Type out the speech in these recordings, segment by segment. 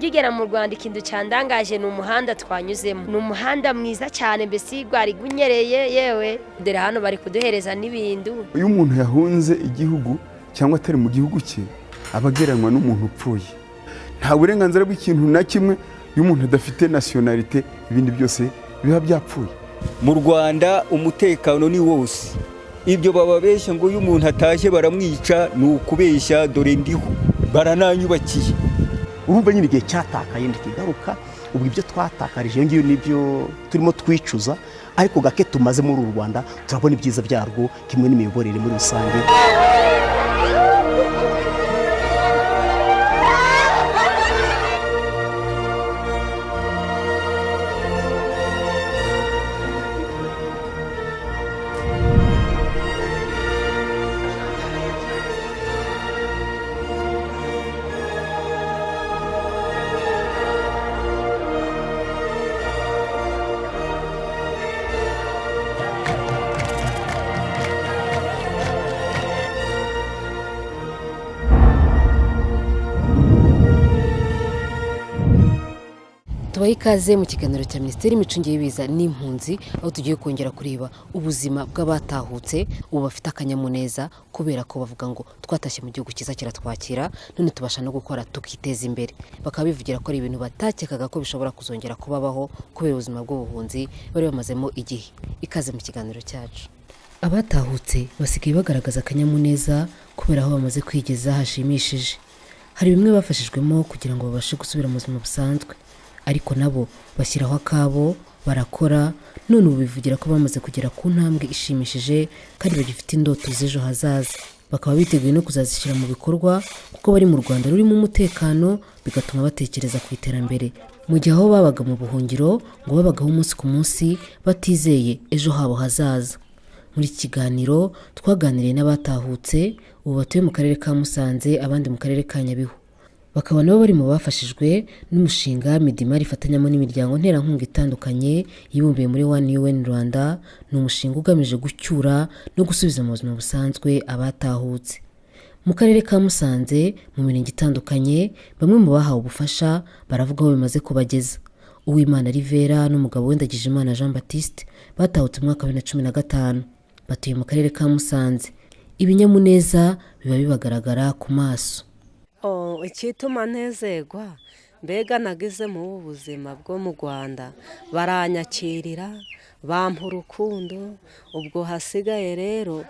Nkigera mu Rwanda, ikintu cyandangaje ni umuhanda twanyuzemo. Ni umuhanda mwiza cyane, mbese gwari gunyereye. Yewe, dore hano bari kuduhereza n'ibintu. Iyo umuntu yahunze igihugu cyangwa atari mu gihugu cye, aba agereranywa n'umuntu upfuye. Nta burenganzira bw'ikintu na kimwe. Iyo umuntu adafite nationalité, ibindi byose biba byapfuye. Mu Rwanda umutekano ni wose. Ibyo bababeshya ngo iyo umuntu atashye baramwica ni ukubeshya. Dore ndiho, barananyubakiye. Urumva nyine, igihe cyatakaye ntikigaruka. Ubwo ibyo twatakarije iyo ngiyo nibyo turimo twicuza, ariko gake tumaze muri uru Rwanda turabona ibyiza byarwo, kimwe n'imiyoborere muri rusange. Tubahe ikaze mu kiganiro cya Minisiteri y'Imicungire y'Ibiza n'Impunzi, aho tugiye kongera kureba ubuzima bw'abatahutse ubu bafite akanyamuneza, kubera ko bavuga ngo twatashye mu gihugu cyiza kiratwakira, none tubasha no gukora tukiteza imbere. Bakaba bivugira ko ari ibintu batakekaga ko bishobora kuzongera kubabaho kubera ubuzima bw'ubuhunzi bari bamazemo igihe. Ikaze mu kiganiro cyacu. Abatahutse basigaye bagaragaza akanyamuneza kubera aho bamaze kwigeza hashimishije. Hari bimwe bafashijwemo kugira ngo babashe gusubira mu buzima busanzwe, ariko nabo bashyiraho akabo barakora, none ubu bivugira ko bamaze kugera ku ntambwe ishimishije kandi bagifite indoto z'ejo hazaza, bakaba biteguye no kuzazishyira mu bikorwa kuko bari mu Rwanda rurimo umutekano, bigatuma batekereza ku iterambere, mu gihe aho babaga mu buhungiro ngo babagaho umunsi ku munsi batizeye ejo habo hazaza. Muri iki kiganiro twaganiriye n'abatahutse ubu batuye mu Karere ka Musanze, abandi mu Karere ka Nyabihu, bakaba nabo bari mu bafashijwe n'umushinga MIDIMAR ifatanyamo n'imiryango nterankunga itandukanye yibumbiye muri One UN Rwanda. Ni umushinga ugamije gucyura no gusubiza mu buzima busanzwe abatahutse. Mu Karere ka Musanze, mu mirenge itandukanye, bamwe mu bahawe ubufasha baravuga aho bimaze kubageza. Uwimana Rivera n'umugabo we Ndagijimana Jean Baptiste batahutse mu mwaka wa 2015, batuye mu Karere ka Musanze. Ibinyamuneza biba bibagaragara ku maso. Icyituma ntezegwa, mbega nagize mu ubu buzima bwo mu Rwanda, baranyakirira, bampa urukundo. Ubwo hasigaye rero,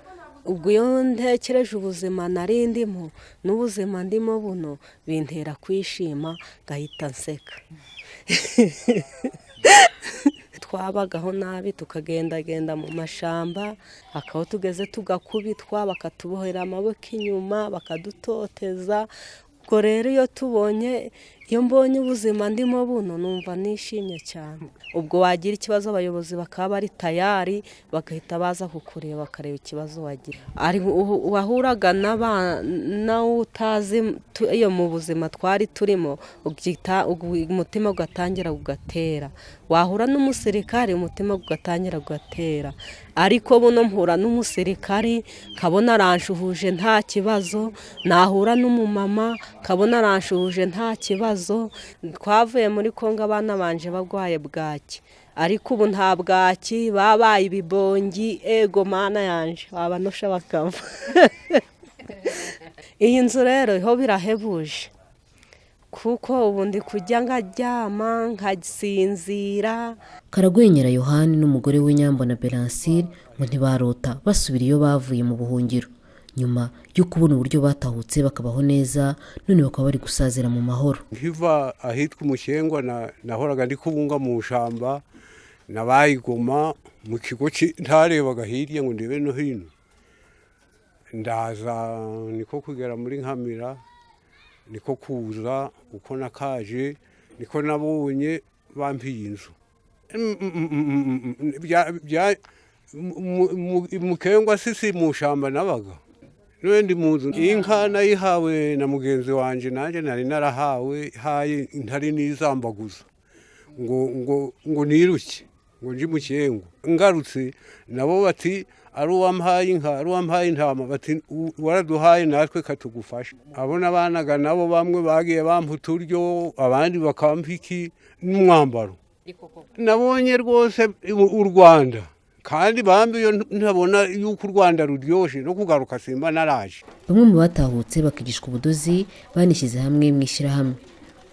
ubwo iyo ntekereje ubuzima nari ndimo n'ubuzima ndimo buno, bintera kwishima, ngahita nseka. Twabagaho nabi, tukagendagenda mu mashamba, akaho tugeze tugakubitwa, bakatubohera amaboko inyuma, bakadutoteza. Ubwo rero iyo tubonye, iyo mbonye ubuzima ndimo buno, numva nishimye cyane. Ubwo wagira ikibazo, abayobozi bakaba bari tayari, bagahita baza kukureba, bakareba ikibazo wagira. Wahuraga nawe utazi iyo mu buzima twari turimo, umutima ugatangira ugatera. Wahura n'umusirikari, umutima ugatangira ugatera. Ariko buno mpura n'umusirikari kabona aranshuhuje, nta kibazo. Nahura n'umumama kabona aranshuhuje, nta kibazo. Twavuye muri Kongo abana banje barwaye bwaki, ariko ubu nta bwaki, babaye ibibongi. Ego Mana yanje, wabanosha bakava. Iyi nzu rero ho birahebuje, kuko ubu ndi kujya nkaryama nkasinzira. Karagwenyera Yohani n'umugore we Nyambona Beransire ngo ntibarota basubira iyo bavuye mu buhungiro, nyuma yo kubona uburyo batahutse bakabaho neza, none bakaba bari gusazira mu mahoro. Nkiva ahitwa Umushengwa, nahoraga ndi kubunga mu shamba nabayigoma mu kigo, ntarebaga hirya ngo ndebe no hino. Ndaza niko kugera muri Nkamira, niko kuza uko nakaje, niko nabonye bampiye inzu. Mukengwa sisi mu shamba nabaga, none ndi mu nzu. Inka nayihawe na mugenzi wanje, nanjye nari narahawe haye ntari nizambaguza ngo niruke ngo nje mu Cyengo. Ngarutse nabo bati Ari uwampaye inka, ari uwampaye intama, bati waraduhaye natwe katugufasha. Abo nabanaga nabo bamwe bagiye bampa uturyo, abandi bakampa iki n'umwambaro. Nabonye rwose u Rwanda, kandi bambi iyo ntabona yuko u Rwanda ruryoshye no kugaruka simba naraje. Bamwe mu batahutse bakigishwa ubudozi banishyize hamwe mu ishyirahamwe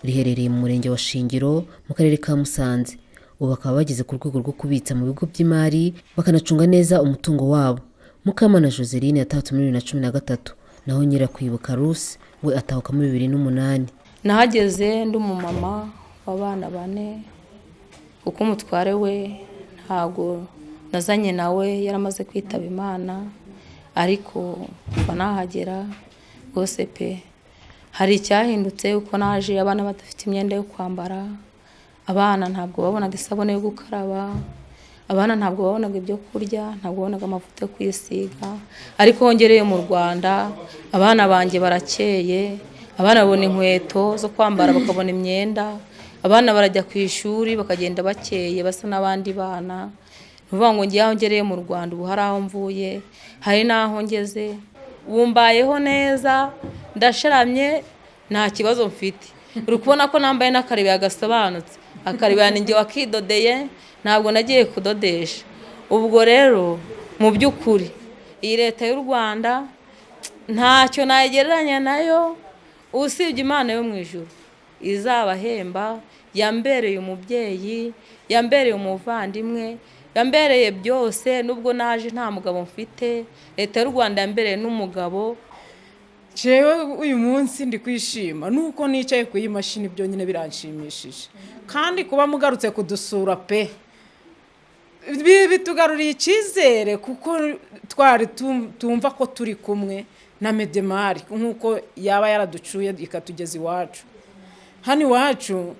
riherereye mu murenge wa Shingiro mu karere ka Musanze. Ubu bakaba bageze ku rwego rwo kubitsa mu bigo by'imari, bakanacunga neza umutungo wabo. Mukamana Joseline yatahutse muri 2013, naho Nyirakwibuka Rusi we atahuka muri 2008. Nahageze ndi umumama w'abana bane, kuko umutware we ntabwo nazanye nawe, yaramaze kwitaba Imana. Ariko kuva nahagera rwose pe, hari icyahindutse, uko naje abana badafite imyenda yo kwambara, abana ntabwo babonaga isabune yo gukaraba, abana ntabwo babonaga ibyo kurya, ntabwo babonaga amavuta yo kwisiga. Ariko ngereye mu Rwanda, abana banjye barakeye, abana babona inkweto zo kwambara, bakabona imyenda, abana barajya ku ishuri bakagenda bakeye basa n'abandi bana. Ni ukuvuga ngo ngewe aho ngereye mu Rwanda ubu, hari aho mvuye, hari n'aho ngeze. Ubu mbayeho neza, ndasharamye, nta kibazo mfite. Uri kubona ko nambaye n'akaribaya gasobanutse. Akaribaya ni njye wakidodeye, ntabwo nagiye kudodesha. Ubwo rero mu by'ukuri iyi leta y'u Rwanda ntacyo nagereranya nayo, usibye Imana yo mu ijuru izabahemba. Yambereye umubyeyi, yambereye umuvandimwe, yambereye byose. Nubwo naje nta mugabo mfite, leta y'u Rwanda yambereye n'umugabo. Jewe uyu munsi ndi kwishima nuko nicaye ku iyi mashini, byonyine biranshimishije. Kandi kuba mugarutse kudusura pe, bitugaruriye icyizere, kuko twari tumva ko turi kumwe na MIDEMAR, nk'uko yaba yaraducuye ikatugeza iwacu. Hano iwacu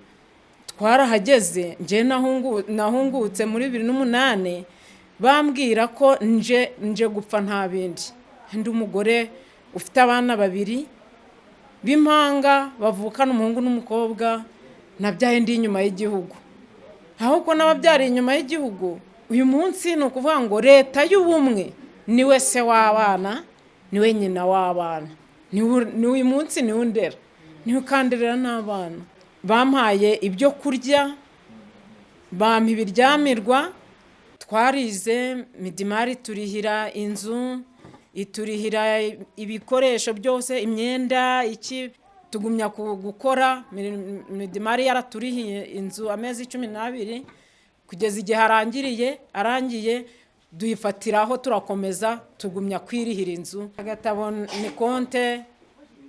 twarahageze. Njye nahungutse muri 2008, bambwira ko nje gupfa, nta bindi. Ndi umugore ufite abana babiri b'impanga bavukana, umuhungu n'umukobwa. Nabyaye ndi inyuma y'igihugu, ahubwo n'ababyariye inyuma y'igihugu. Uyu munsi ni ukuvuga ngo leta y'ubumwe niwe se w'abana, niwe nyina w'abana, ni uyu munsi niwe undera, niwe ukanderera n'abana. Bampaye ibyo kurya, bampa ibiryamirwa. Twarize, MIDEMAR turihira inzu, iturihira ibikoresho byose, imyenda, iki. Tugumya gukora. MIDEMAR yaraturihiye inzu amezi 12, kugeza igihe arangiriye. Arangiye duyifatiraho, turakomeza tugumya kwirihira inzu. Agatabo ni konte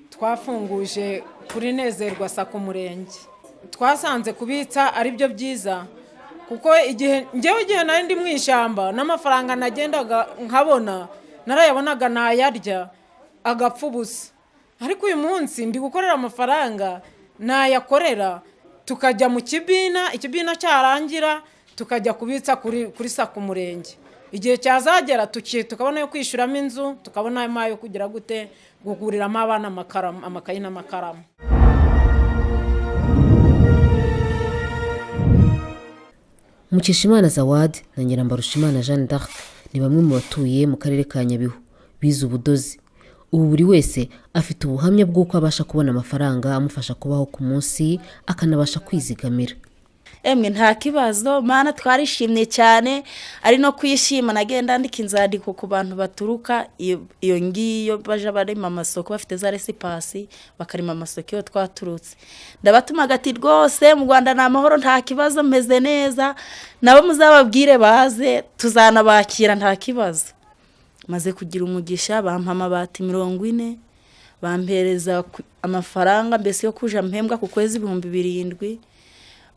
twafunguje kuri Nezerwa SACCO murenge. Twasanze kubitsa ari byo byiza, kuko igihe ngewe, igihe nari ndi mu ishyamba, n'amafaranga nagendaga nkabona narayabonaga nayarya agapfa ubusa. Ariko uyu munsi ndi gukorera amafaranga, nayakorera tukajya mu kibina, ikibina cyarangira tukajya kubitsa kuri SACCO umurenge. Igihe cyazagera tukabona yo kwishyuramo inzu, tukabona ayo kugira gute, kuguriramo abana amakayi n'amakaramu. Mukeshimana Zawadi na Nyirambarushimana Jeanne d'Arc ni bamwe mu batuye mu karere ka Nyabihu bize ubudozi. Ubu buri wese afite ubuhamya bw'uko abasha kubona amafaranga amufasha kubaho ku munsi, akanabasha kwizigamira. Emwe, nta kibazo mana, twarishimye cyane. Ari no kwishima, nagenda ndika inzandiko ku bantu baturuka iyo ngiyo, baje barema amasoko, bafite za laissez-passer, bakarema amasoko iyo twaturutse. Ndabatumaga ati: "Rwose mu Rwanda ni amahoro, nta kibazo, meze neza. Nabo muzababwire baze, tuzanabakira, nta kibazo." Maze kugira umugisha, bampa amabati 40, bampereza amafaranga mbese yo kuja mpembwa ku kwezi 7000,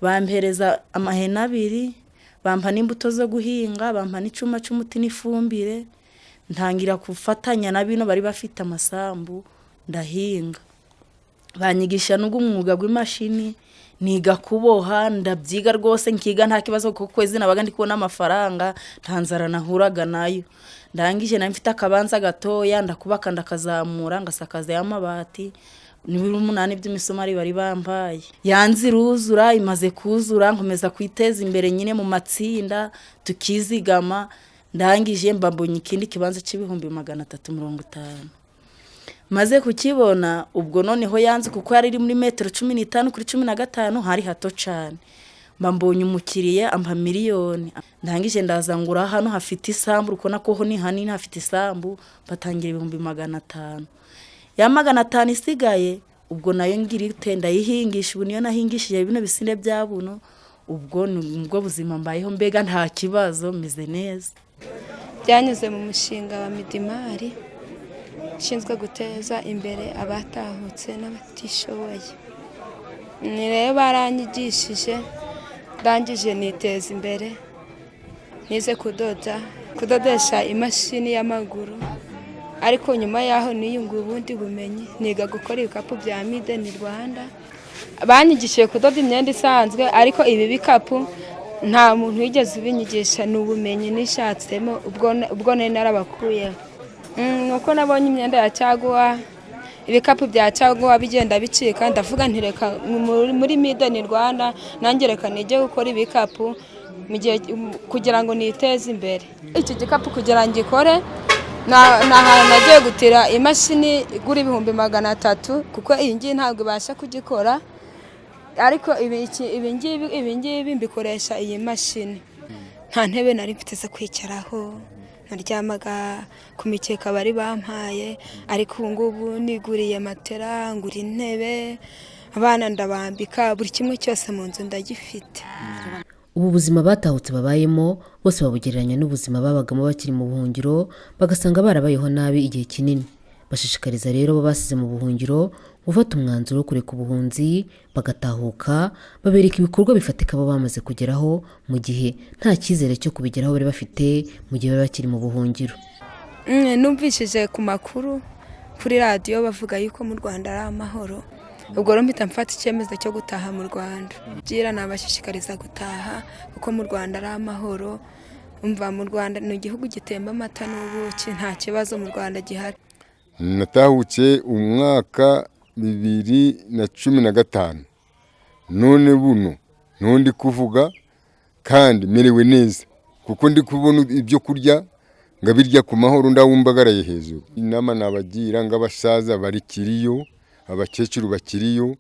bampereza amahene abiri, bampa n'imbuto zo guhinga, bampa n'icyuma cy'umuti n'ifumbire. Ntangira gufatanya na bino bari bafite amasambu, ndahinga. Banyigisha n'ubwo w'imashini, niga kuboha, ndabyiga rwose, nkiga nta kibazo, kuko kwezi nabaga ndi kubona amafaranga, nta nzara nahuraga nayo. Ndangije nari mfite akabanza gatoya, ndakubaka, ndakazamura, ngasakaza y'amabati n'ibiro 8 by'imisumari bari bampaye. Yanze iruzura. Imaze kuzura nkomeza kwiteza imbere nyine mu matsinda, tukizigama. Ndangije mba mbonye ikindi kibanza c'350,000. Maze kukibona, ubwo noneho yanze, kuko yari iri muri metero 15 kuri 15, hari hato cyane. Mba mbonye umukiriya ampa miliyoni. Ndangije ndaza ngura hano hafite isambu, urabona ko ho ni hanini, hafite isambu, batangira 500,000. Ya 500 isigaye, ubwo nayo ngira ite? Ndayihingisha. Ubu niyo nahingishije bino bisinde bya buno. Ubwo ni ubwo buzima mbayeho, mbega nta kibazo, meze neza. Byanyuze mu mushinga wa MIDEMAR ushinzwe guteza imbere abatahutse n'abatishoboye. Ni rero baranyigishije, ndangije niteza imbere, nize kudoda, kudodesha imashini y'amaguru. Ariko nyuma y'aho niyunguye ubundi bumenyi, niga gukora ibikapu bya Made in Rwanda. Banyigishije kudoda imyenda isanzwe, ariko ibi bikapu nta muntu wigeze ubinyigisha, ni ubumenyi nishatsemo ubwo nari narabakuyeho. Nuko nabonye imyenda ya caguwa, ibikapu bya caguwa bigenda bicika, ndavuga nti reka muri Made in Rwanda nanjye reka nige gukora ibikapu mu gihe kugira ngo niteze imbere. Iki gikapu kugira ngo ngikore, ni ahantu nagiye gutira imashini igura 300,000, kuko iyi ngiyi ntabwo ibasha kugikora. Ariko ibi ngibi mbikoresha iyi mashini. Nta ntebe nari mfite zo kwicaraho, naryamaga ku mikeka bari bampaye, ariko ubu ngubu niguriye matera, ngura intebe, abana ndabambika, buri kimwe cyose mu nzu ndagifite. Ubu buzima batahutse babayemo bose babugereranya n'ubuzima babagamo bakiri mu buhungiro, bagasanga barabayeho nabi igihe kinini. Bashishikariza rero abo basize mu buhungiro gufata umwanzuro wo kureka ubuhunzi bagatahuka. Babereka ibikorwa bifatika bo bamaze kugeraho, mu gihe nta cyizere cyo kubigeraho bari bafite mu gihe bari bakiri mu buhungiro. Numvishije ku makuru kuri radiyo bavuga yuko mu Rwanda ari amahoro. Ubwo rero mpita mfata icyemezo cyo gutaha mu Rwanda. Bwira nabashishikariza gutaha kuko mu Rwanda ari amahoro. Umva, mu Rwanda ni igihugu gitemba amata n'ubuki, nta kibazo mu Rwanda gihari. Natahutse umwaka 2015, none buno ntundi kuvuga kandi merewe neza, kuko ndi kubona ibyo kurya ngabirya ku mahoro, ndawumbagaraye hejuru. Inama nabagira ng'abasaza barikiriyo, abakecuru bakiriyo,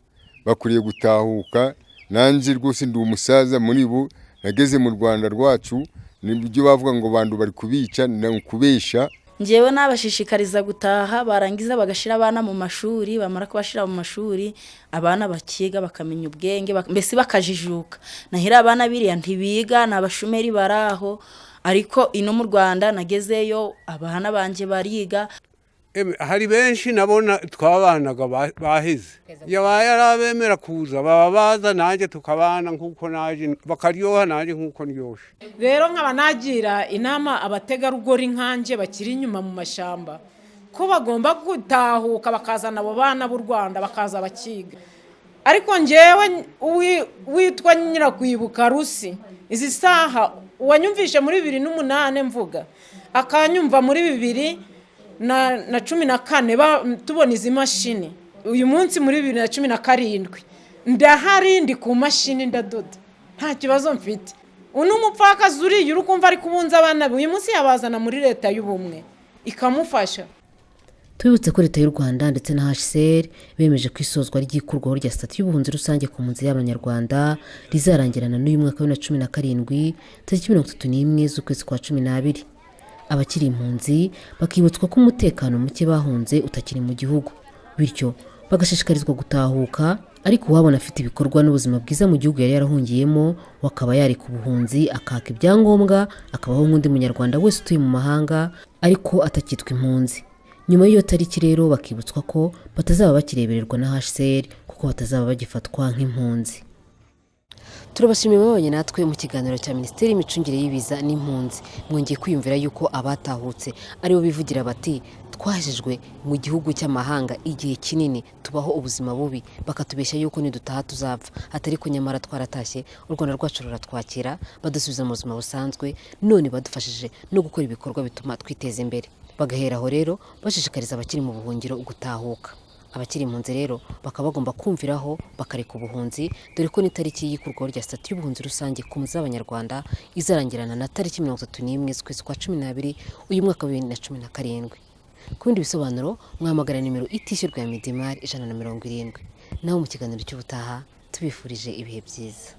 bakwiriye gutahuka. Nanjye rwose ndi umusaza muri bo. Nageze mu Rwanda rwacu, nibyo bavuga ngo bantu bari kubica, ni ukubesha. Ngewe nabashishikariza gutaha, barangiza bagashyira abana mu mashuri. Bamara kubashyira mu mashuri, abana bakiga, bakamenya ubwenge, mbese bakajijuka. Nahira abana biriya ntibiga, ni abashumeri bari aho. Ariko ino mu Rwanda nagezeyo, abana banjye bariga. Hari benshi nabona twabanaga baheze, yabaye ari abemera kuza baba baza, nanjye tukabana nk'uko naje, bakaryoha nanjye nk'uko ndyoshye. Rero nkaba nagira inama abategarugori nkanjye bakiri inyuma mu mashyamba ko bagomba gutahuka, bakazana abo bana b'u Rwanda, bakaza bakiga. Ariko ngewe witwa Nyirakwibuka Rusi, izi saha uwanyumvishe muri 2008 mvuga, akanyumva muri 2014 tubona izi mashini, uyu munsi muri 2017 ndahari, ndi ku mashini ndadoda, nta kibazo mfite. Uno mupfakazi uriya uri kumva ari kubunza abana be, uyu munsi yabazana muri Leta y'Ubumwe ikamufasha. Tubibutse ko Leta y'u Rwanda ndetse na HCR bemeje ko isozwa ry'ikurwaho rya sitati y'ubuhunzi rusange ku mpunzi y'Abanyarwanda rizarangirana n'uyu mwaka wa 2017, tariki 31 z'ukwezi kwa 12. Abakiri impunzi bakibutswa ko umutekano muke bahunze utakiri mu gihugu, bityo bagashishikarizwa gutahuka. Ariko uwabona afite ibikorwa n'ubuzima bwiza mu gihugu yari yarahungiyemo, akaba yareka ubuhunzi, akaka ibyangombwa, akabaho nk'undi Munyarwanda wese utuye mu mahanga, ariko atakitwa impunzi. Nyuma y'iyo tariki rero bakibutswa ko batazaba bakirebererwa na HCR, kuko batazaba bagifatwa nk'impunzi. Turabashimiye babanye natwe mu kiganiro cya Minisiteri y'Imicungire y'Ibiza n'Impunzi. Mwongeye kwiyumvira yuko abatahutse aribo bivugira bati: "Twajejwe mu gihugu cy'amahanga igihe kinini, tubaho ubuzima bubi, bakatubeshya yuko nidutaha tuzapfa, atari ko nyamara twaratashye, u Rwanda rwacu ruratwakira, badusubiza mu buzima busanzwe, none badufashije no gukora ibikorwa bituma twiteza imbere." Bagahera aho rero bashishikariza abakiri mu buhungiro gutahuka. Abakiri impunzi rero bakaba bagomba kumviraho bakareka ubuhunzi, dore ko n'itariki y'ikurwaho rya sitati y'ubuhunzi rusange ku mpunzi z'Abanyarwanda izarangirana na tariki 31 z'ukwezi kwa 12 uyu mwaka wa 2017. Ku bindi bisobanuro mwahamagara nimero itishyurwa ya Midimar 170. Naho mu kiganiro cy'ubutaha, tubifurije ibihe byiza.